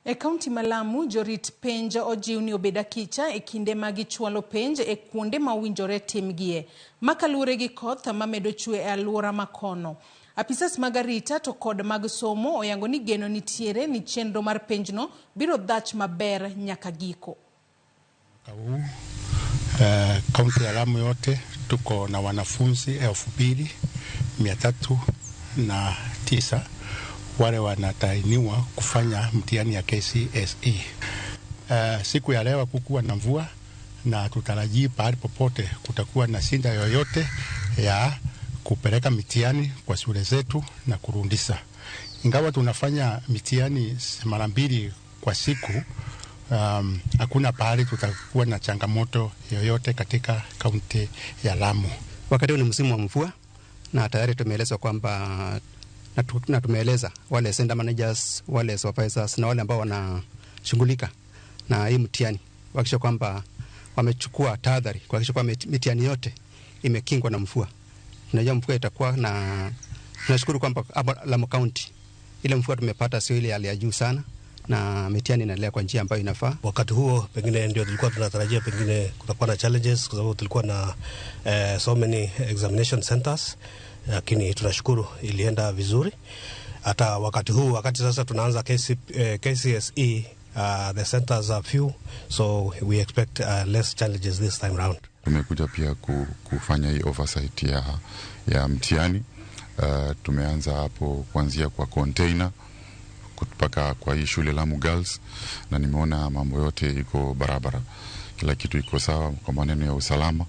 E kaunti ma Lamu, jorit penj ojiw ni obed akicha e kinde ma gichwalo penj e kuonde ma owinjore timgie. Ma kaluwore gi koth mamedo chwe e alwora ma kono. Apisas mag arita to kod mag somo oyango ni geno nitiere ni chenro mar penjno biro dhach maber nyaka giko. Huu kaunti ya Lamu yote tuko na wanafunzi 2309 wale wanatahiniwa kufanya mtihani ya KCSE. Siku ya leo kukuwa na mvua na tutarajii pahali popote kutakuwa na shida yoyote ya kupeleka mitihani kwa shule zetu na kurundisha. Ingawa tunafanya mitihani mara mbili kwa siku, hakuna pahali tutakuwa na changamoto yoyote katika kaunti ya Lamu. Wakati huu ni msimu wa mvua na tayari tumeelezwa kwamba na tumeeleza wale center managers, wale supervisors na wale ambao wanashughulika na hii mtihani kuhakikisha kwamba wamechukua tahadhari kuhakikisha kwamba mitihani yote imekingwa na mvua. Tunajua mvua itakuwa, na tunashukuru kwamba hapa Lamu County ile mvua tumepata sio ile hali ya juu sana, na mitihani inaendelea kwa njia ambayo inafaa. Wakati huo pengine ndio tulikuwa tunatarajia pengine kutakuwa na challenges kwa sababu tulikuwa na so many examination centers, lakini tunashukuru ilienda vizuri. Hata wakati huu, wakati sasa tunaanza KCSE, the centers are few, so we expect less challenges this time round. Tumekuja pia kufanya hii oversight ya mtihani. Tumeanza hapo kuanzia kwa container mpaka kwa hii shule Lamu Girls, na nimeona mambo yote iko barabara, kila kitu iko sawa kwa maneno ya usalama.